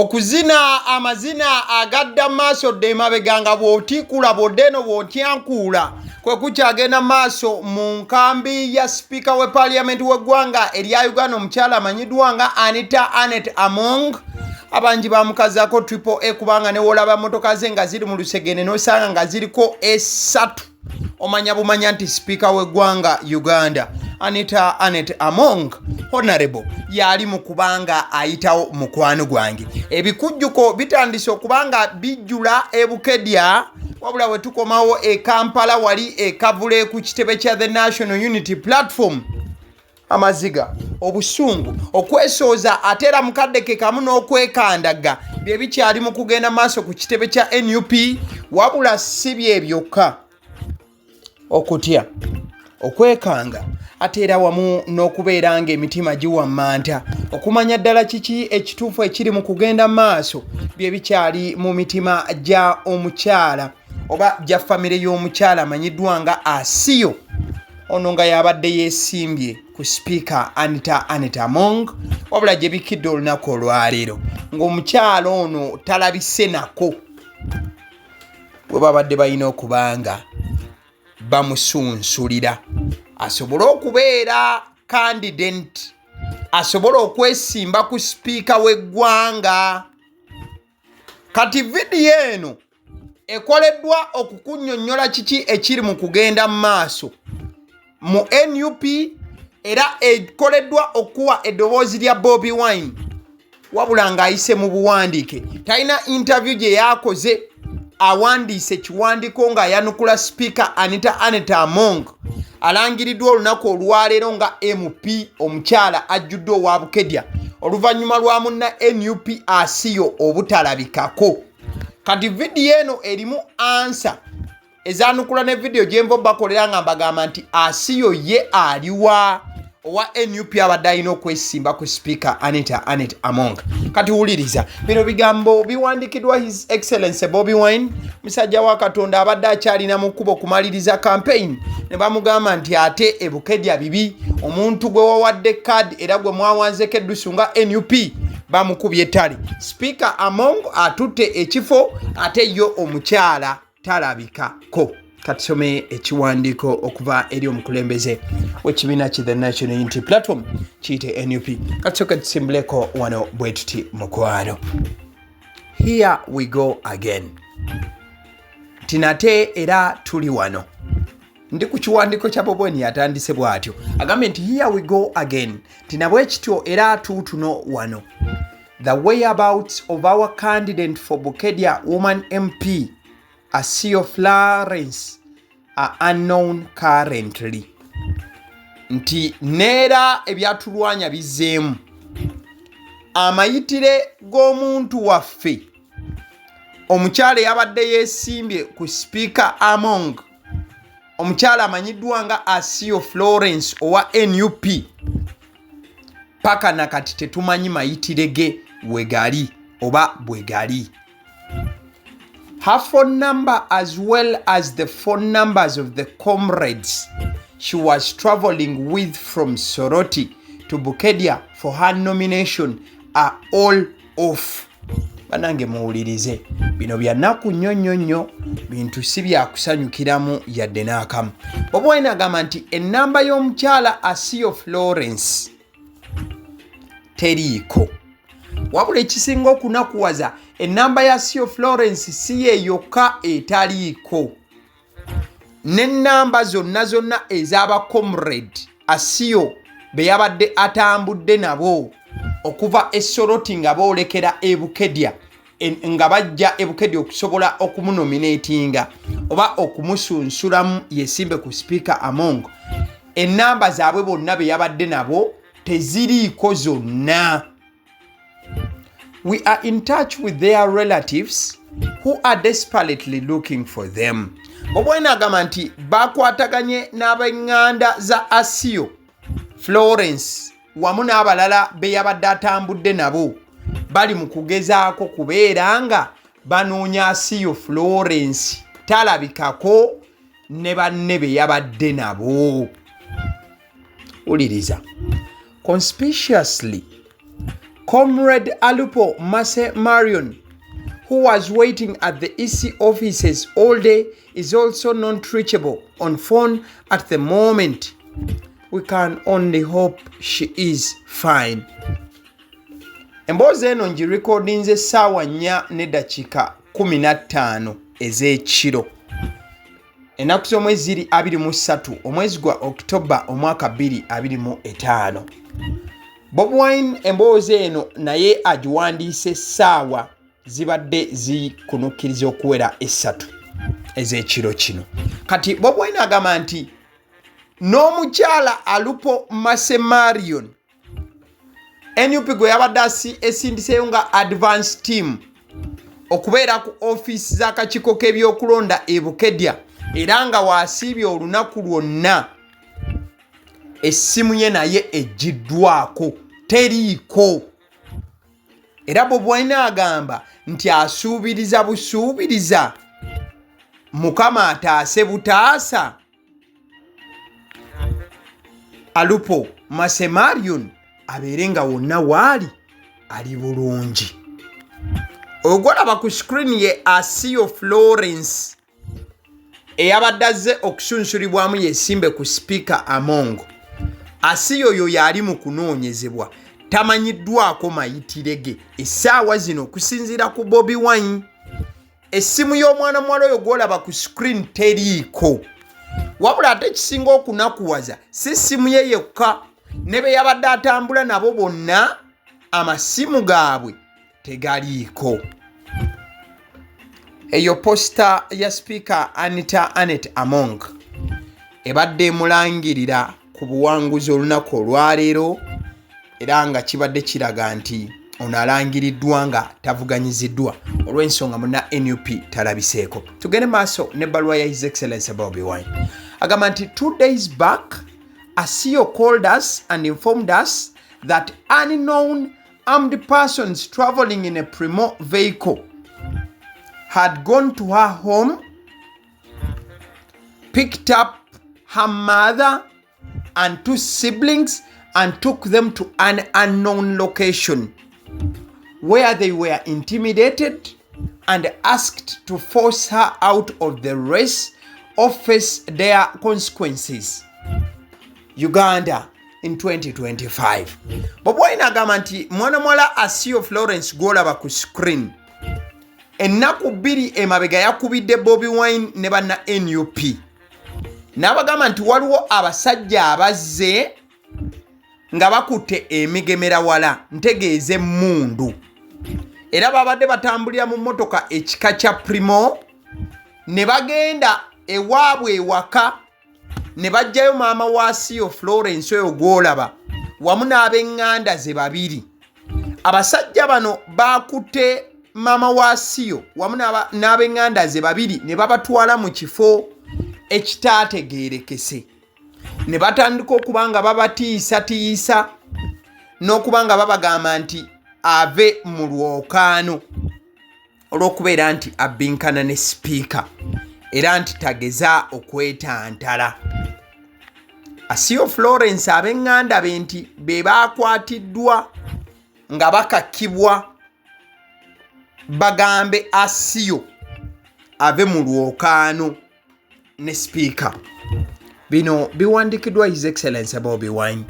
Okuzina amazina agadda mu maaso dda emabega nga bw'otiikula bw'odda eno bw'otyankuula kwe kukyagenda mu maaso mu nkambi ya sipiika we paaliyamenti w'eggwanga erya Uganda, omukyala amanyiddwa nga Anita Annet Among. Abangi bamukazaako Triple A kubanga ne w'olaba mmotoka ze nga ziri mu lusegene n'osanga nga ziriko esatu, omanya bumanya nti sipiika w'eggwanga Uganda Anita Anet Among Honorable yali mu kubanga ayitawo mukwano gwange. Ebikujjuko bitandise okubanga bijjula ebukedya, wabula we tukomawo e Kampala wali e Kavule ku kitebe kya the National Unity Platform, amaziga, obusungu, okwesooza ate era mukadde ke kamu n'okwekandagga bye bikyali mu kugenda maaso ku kitebe kya NUP. Wabula si bye byokka, okutya, okwekanga ate era wamu n'okubeera ng'emitima giwammanta okumanya ddala kiki ekituufu ekiri mu kugenda maaso bye bikyali mu mitima gya omukyala oba gya famire y'omukyala amanyiddwa nga Asiyo. Ono nga yabadde yeesimbye ku sipiika Anita Anet Among, wabula gye bikkidde olunaku olwaleero ng'omukyala ono talabise nako bwe babadde balina okubanga bamusunsulira asobole okubeera candidate, asobole okwesimba ku sipiika w'eggwanga. Kati vidiyo eno ekoleddwa okukunnyonnyola kiki ekiri mu kugenda mu maaso mu NUP, era ekoleddwa okuwa eddoboozi lya Bobi Wine, wabula ng'ayise mu buwandiike. Talina interview gye yakoze, awandiise ekiwandiiko ng'ayanukula sipiika Anita Anet Among alangiriddwa olunaku olwaleero nga MP omukyala ajjudde owa Bukedya oluvannyuma lwa munna NUP Asiyo obutalabikako. Kati vidiyo eno erimu ansa ezanukula ne vidiyo gyenva obakolera nga mbagamba nti Asiyo ye aliwa owa NUP abadde alina okwesimba ku sipiika Anita Anet Among. Kati wuliriza bino bigambo biwandikiddwa His Excellence Bobi Wine, musajja wa Katonda abadde akyalina mu kkubo okumaliriza campaign ne bamugamba nti ate ebukedya bibi, omuntu gwe wawadde card era gwe mwawanzeko eddusu nga NUP bamukubye ettale. Sipiika Among atutte ekifo ate yo omukyala talabikako. Katusome ekiwandiiko okuva eri omukulembeze w'ekibiina ki the National Unity Platform, kiyite NUP. Katusooke tusimbuleko wano bwe tuti, mukwano. Here we go again, nti nate era tuli wano. Ndi ku kiwandiiko kya Bobi Wine, yatandise bw'atyo, agambye nti here we go again, nti nabwe kityo era tuutuno wano. The whereabouts of our candidate for Bukedia Woman MP Asio Florence are unknown currently. Nti neera ebyatulwanya bizzeemu, amayitire g'omuntu waffe omukyala eyabadde yeesimbye ku sipiika Among, omukyala amanyiddwa nga Asio Florence owa NUP, paka nakati tetumanyi mayitire ge we gali oba bwe gali. Her phone number as well as the phone numbers of the comrades she was traveling with from Soroti to Bukedia for her nomination are all off. Banange muwulirize bino, byannaku nnyo nnyo nnyo, bintu si byakusanyukiramu yadde n'akamu. Bobi Wine agamba nti ennamba y'omukyala Asio Florence teriiko, wabula ekisinga okunakuwaza, ennamba ya Asio Florence si ye yokka etaliiko, n'ennamba zonna zonna ez'abacomrade Asiyo be yabadde atambudde nabo okuva e Soroti nga boolekera e Bukedya, nga bajja e Bukedya okusobola okumunominatinga oba okumusunsulamu yesimbe ku sipiika Among, ennamba zaabwe bonna be yabadde nabo teziriiko zonna. We are in touch with their relatives who are desperately looking for them. Bobi Wine agamba nti bakwataganye n'ab'eŋŋanda za Asio Florence wamu n'abalala be yabadde atambudde nabo, bali mu kugezaako kubeera nga banoonya Asio Florence, talabikako ne banne be yabadde nabo. Wuliriza, conspicuously Comrade Alupo Mase Marion, who was waiting at the EC offices all day, is also not reachable on phone at the moment. We can only hope she is fine. Emboozi eno ngirikodinze essaawa 4 n'eddakiika 15 ez'ekiro. Ennaku z'omwezi ziri 23 omwezi gwa Okitoba omwaka 2025. Bobi Wine emboozi eno naye agiwandiise essaawa zibadde zikunukkiriza okuwera essatu ez'ekiro kino. Kati Bobi Wine agamba nti n'omukyala Alupo Mase Marion NUP gwe yabadde esindiseeyo nga advance team okubeera ku ofiisi z'akakiiko k'ebyokulonda e Bukedya era nga waasiibye olunaku lwonna essimu ye naye eggiddwako teriiko era Bobi Wine agamba nti asuubiriza busuubiriza Mukama ataase butaasa Alupo Masemarion abeere nga wonna waali ali bulungi. Ogwolaba ku screen ye Asio Florence eyabadde azze okusunsulibwamu yesimbe ku sipiika Among. Asio yo yaali mu kunoonyezebwa tamanyiddwako mayitire ge essaawa zino okusinziira ku Bobi Wine. Essimu y'omwana muwala oyo gw'olaba ku screen teriiko wabula ate ekisinga okunakuwaza si ssimu ye yekka ne be yabadde atambula nabo bonna amasimu gaabwe tegaliiko. Eyo posita ya sipiika Anita Annet Among ebadde emulangirira ku buwanguzi olunaku olwaleero era nga kibadde kiraga nti ono alangiriddwa nga tavuganyiziddwa olw'ensonga muna nup talabiseeko. Tugende maaso n'ebbaluwa ya His Excellency Bobi Wine. Agamba nti 2 days back Asio called us and informed us that unknown armed persons traveling in a Primo vehicle had gone to her home, picked up her mother and 2 siblings and took them to an unknown location where they were intimidated and asked to force her out of the race or face their consequences. Uganda in 2025. Bobi Wine agamba nti mwana muwala Asio Florence gw'olaba ku screen ennaku 2 emabega yakubidde Bobi Wine ne banna NUP n'abagamba nti waliwo abasajja abazze nga bakutte emigemera wala ntegeeza emmundu era babadde batambulira mu mmotoka ekika kya Primo ne bagenda ewaabwe ewaka ne bajjayo maama wa Asio Florence oyo gw'olaba wamu n'ab'eŋŋanda ze babiri. Abasajja bano bakutte maama wa Asio wamu n'ab'eŋŋanda ze babiri ne babatwala mu kifo ekitaategeerekese ne batandika okuba nga babatiisatiisa n'okuba nga babagamba nti ave mu lwokaano olw'okubeera nti abbinkana ne sipiika era nti tageza okwetantala. Asio Florence ab'eŋŋanda be nti be baakwatiddwa nga bakakibwa bagambe Asio ave mu lwokaano ne sipiika. Bino biwandiikiddwa His Excellency Bobi Wine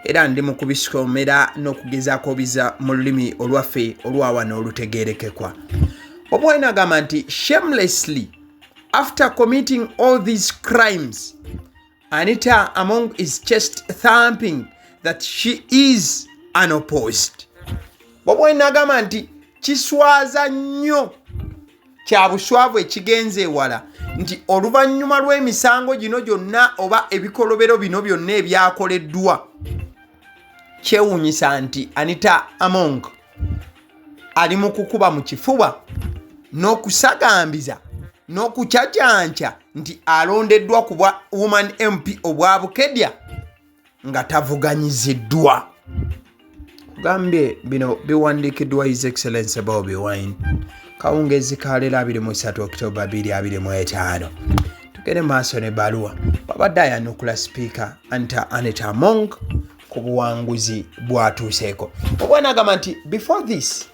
era ndi mu kubisomera n'okugezaako obiza mu lulimi olwaffe olwawano olutegeerekekwa. Bobi Wine agamba nti shamelessly after committing all these crimes, Anita Among is chest thumping that she is unopposed. Bobi Wine agamba nti kiswaza nnyo kya buswavu ekigenze ewala nti oluvannyuma lw'emisango gino gyonna oba ebikolobero bino byonna ebyakoleddwa kyewuunyisa nti Anita Among ali mu kukuba mu kifuba n'okusagambiza n'okucacanca nti alondeddwa ku bwa Woman MP obwa Bukedya nga tavuganyiziddwa. Kugambye bino biwandiikiddwa His Excellency Bobi Wine kawungeezi ka leero 23 Okitoba 2025. Tugende maaso n'ebbaluwa. Babadde ayanukula sipiika Anita Annet Among ku buwanguzi bw'atuuseeko. Obwana agamba nti before this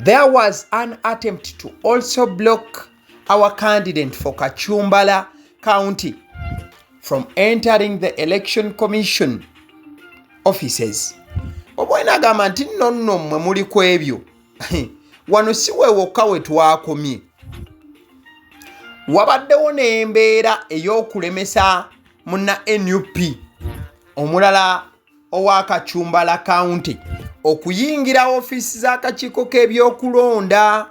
there was an attempt to also block our candidate for Kachumbala County from entering the Election Commission offices. Obwana agamba nti nno nno mmwe muli ku ebyo, wano si we wokka we twakomye, wabaddewo n'embeera ey'okulemesa munna NUP omulala owa Kachumbala County okuyingira ofiisi z'akakiiko k'ebyokulonda.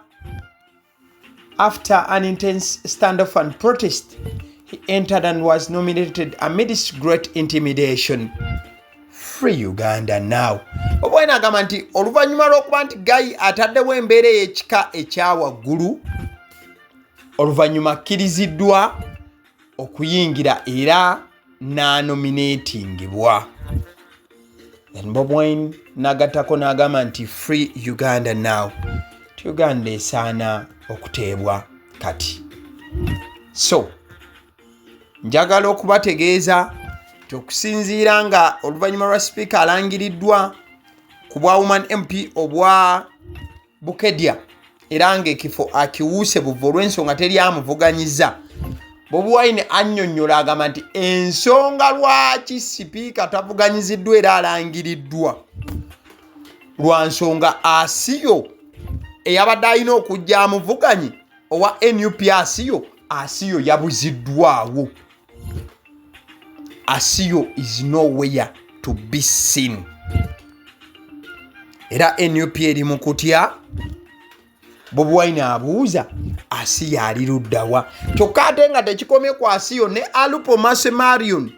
After an intense standoff and protest, he entered and was nominated amidst great intimidation. Free Uganda now. Obwena agamba nti oluvannyuma lw'okuba nti Gayi ataddewo embeera ey'ekika ekya waggulu, oluvannyuma akkiriziddwa okuyingira era n'anominatingibwa. Then Bobi Wine n'agattako n'agamba nti free Uganda now, ti Uganda esaana okuteebwa kati. So njagala okubategeeza nti okusinziira nga oluvannyuma lwa sipiika alangiriddwa ku bwa woman MP obwa Bukedya era ng'ekifo akiwuuse buva olw'ensonga teri amuvuganyiza, Bobi Wine annyonnyola agamba nti ensonga lwaki sipiika tavuganyiziddwa era alangiriddwa lwa nsonga Asiyo eyabadde alina okujja amuvuganye owa NUP, Asiyo yabuziddwawo. Asiyo is nowhere to be seen, era NUP eri mu kutya. Bobi Wine abuuza Asiyo ali luddawa? Kyokka ate nga tekikomye ku Asiyo, ne Alupo Mase Marion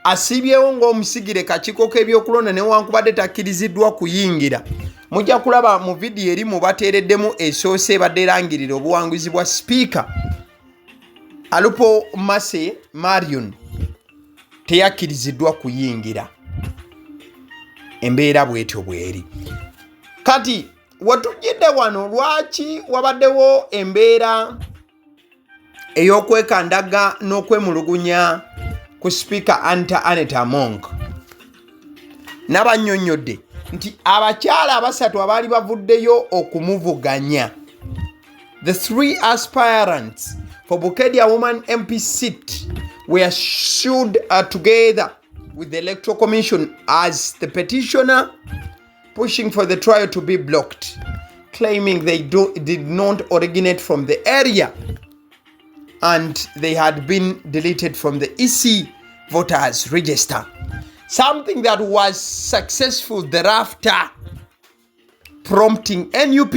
asiibyewo ng'omusigire kakiiko k'ebyokulonda newankubadde takkiriziddwa kuyingira. Mujja kulaba mu vidiyo eri mubateereddemu esoose ebadde erangirira obuwanguzi bwa sipiika, Alupo Mase Marion teyakkiriziddwa kuyingira. Embeera bwetyo bweri. Kati wetujjidde wano, lwaki wabaddewo embeera ey'okwekandaga n'okwemulugunya ku sipiika Anita Anet Among? Nabannyonnyodde nti abakyala abasatu abaali bavuddeyo okumuvuganya, the three aspirants for Bukedia Woman MP seat, were sued together with the Electoral Commission as the petitioner pushing for the trial to be blocked, claiming they did not originate from the area and they had been deleted from the EC voters register. Something that was successful thereafter, prompting NUP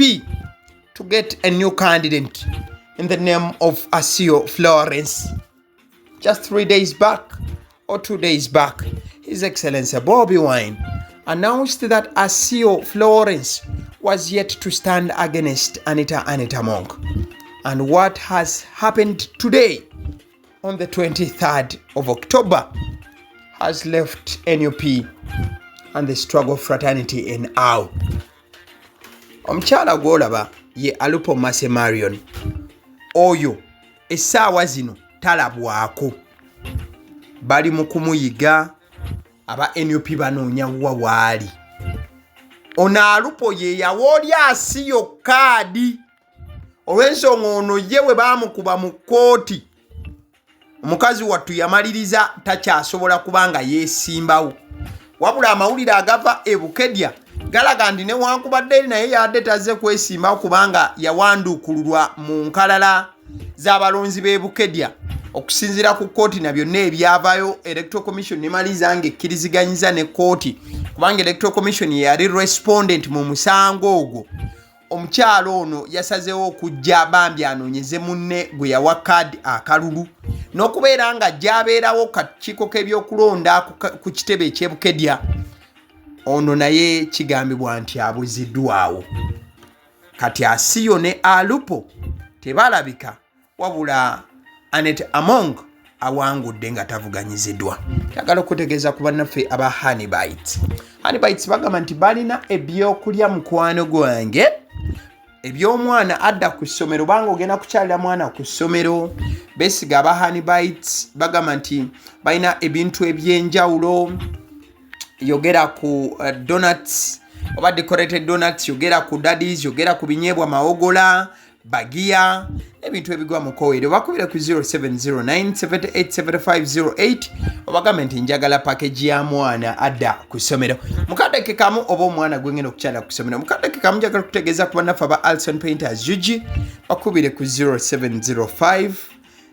to get a new candidate in the name of Asio Florence. Just 3 days back or 2 days back, His Excellency Bobi Wine announced that Asio Florence was yet to stand against Anita Anita Among. And what has happened today on the 23rd of October has left NUP and the struggle fraternity in awe. Omukyala gw'olaba ye Alupo Mase Marion, oyo essaawa zino talabwako, bali mu kumuyiga. Aba NUP banoonya wa waali ono. Alupo ye yawa oli Asiyo kaadi olw'ensonga ono ye bwe baamukuba mu kkooti, omukazi wattu yamaliriza takyasobola kuba nga yeesimbawo. Wabula amawulire agava e Bukedya galaga nti newankubadde naye yadde tazze kwesimbawo kubanga yawanduukululwa mu nkalala z'abalonzi b'e Bukedya okusinziira ku kkooti na byonna ebyavayo, Electoral Commission nemaliriza nga ekkiriziganyiza ne kkooti kubanga Electoral Commission yeyali respondent mu musango ogwo. Omukyalo ono yasazeewo okujja bambi anoonyeze munne gwe yawa kaadi akalulu n'okubeera nga gy'abeerawo kakiiko k'ebyokulonda ku kitebe eky'ebukedya. Ono naye kigambibwa nti abuziddwawo. Kati Asiyo ne Alupo tebalabika, wabula Anet Among awangudde nga tavuganyiziddwa. Njagala okutegeeza ku bannaffe aba Honeybites. Honeybites bagamba nti balina ebyokulya, mukwano gwange, eby'omwana adda ku ssomero, banga ogenda kukyalira mwana ku ssomero. Beesiga aba Honeybites, bagamba nti balina ebintu ebyenjawulo. Yogera ku donuts oba decorated donuts, yogera ku daddies, yogera ku binyeebwa, mawogola, bagiya n'ebintu ebigwa mu kowere. Bakubira ku 0709787508, obagambe nti njagala package ya mwana adda ku ssomero mukadde kamu oba omwana gwengenda okukyala ku ssomero mukadde kamu. Njagala kutegeeza ku bannaffe aba Alson Painters UG, bakubire ku 0705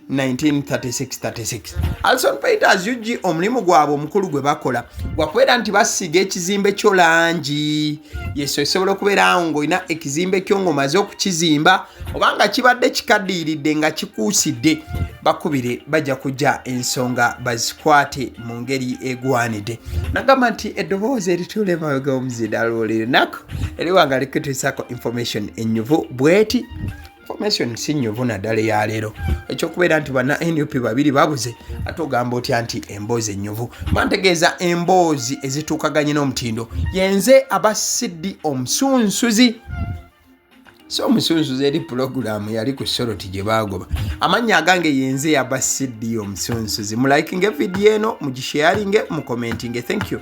193636. Alson Painters UG, omulimu gwabwe omukulu gwe bakola gwakubeera nti basiiga ekizimbe kyo langi. Yesu, osobola okubeera awo ng'olina ekizimbe kyo ng'omaze okukizimba obanga kibadde kikaddiiridde nga kikuusidde, bakubire, bajja kujja ensonga bazikwate mu ngeri egwanidde. Nagamba nti eddoboozi erituula emabega w'omuzindaalo olirinaku eriwanga likutuusako information ennyuvu bweti. Information si nnyuvu, naddala eyaleero, ekyokubeera nti banna NUP babiri babuze, ate ogamba otya nti emboozi ennyuvu? Bantegeeza emboozi ezituukaganye n'omutindo. Yenze aba CD omusunsuzi, so omusunsuzi eri pulogulaamu yali ku Soroti gye baagoba. Amannya agange yenze aba CD omusunsuzi. Mulikinge vidiyo eno, mugisharinge, mucommentinge. Thank you.